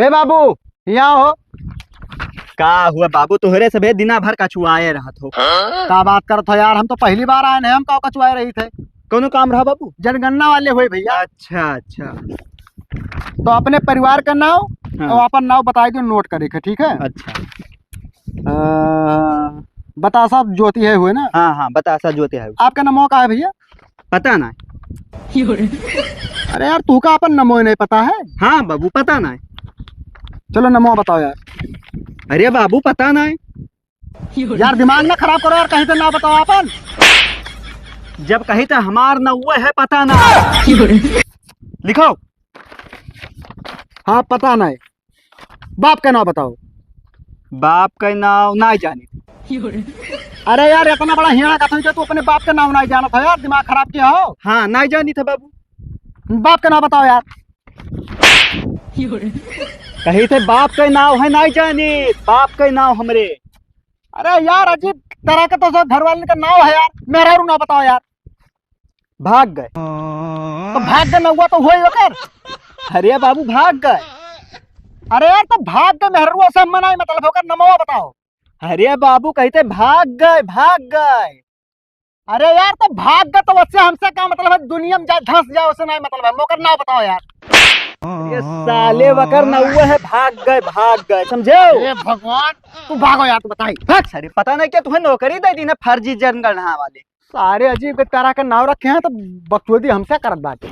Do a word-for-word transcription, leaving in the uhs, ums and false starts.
ए बाबू, यहाँ हो। का हुआ बाबू, तोहरे से बे दिना भर कचुआए रहत हो। का बात करत हो यार, हम तो पहली बार आए हैं, हम का कचुआए रही थे। कौनो काम रहा बाबू? जनगणना वाले हुए भैया। अच्छा, अच्छा। तो अपने परिवार का नाव हाँ। और अपन नाव बताई दो, नोट करे के, ठीक है? अच्छा। अ, बतासा ज्योति है हुए ना? हाँ, हाँ, बतासा ज्योति है। आपका नाम का है भैया? पता ना। अरे यार, तू का अपन नमो नहीं पता है? हाँ बाबू, पता ना। चलो नमो बताओ यार। अरे बाबू, पता ना। यार, दिमाग ना खराब करो यार, कहीं तो ना बताओ अपन। जब कहीं तो हमार नौवे है, पता ना। लिखो। हाँ, पता ना। बाप का नाव बताओ। बाप का नाव ना जानी। अरे यार, इतना बड़ा हियाणा का तुम, तू अपने बाप का नाव ना जानत हो यार, दिमाग खराब किया हो। हाँ, ना जानी था बाबू। बाप का नाव बताओ यार। कही थे बाप का नाव है, ना जानी। बाप का नाव हमरे। अरे यार, अजीब तरह का तो सब घर वाले का नाव है यार, मेहरारू नाव बताओ यार। भाग गए। तो भाग गए नौवा तो होई ओकर। अरे बाबू, भाग गए। अरे यार, तो भाग गए मेहररुआ से हमें नाई मतलब, ओकर नमवा बताओ। अरे बाबू, कहिते भाग गए, भाग गए। अरे यार, तो भाग गए तो उससे हमसे का मतलब है? दुनिया में जाए धंस जाए, उससे नाई मतलब है। ओकर नाव बताओ यार। ये साले, वकर नौवे है, भाग गए, भाग गए, समझे? हे भगवान, तू भागो यार, तू बताई। भाग सारे, पता नहीं क्या तुम्हें नौकरी दे दी ना, फर्जी जनगणना वाले। सारे अजीब के तरह के नाव रखे हैं, तो बकचोदी हमसे करत बाटे।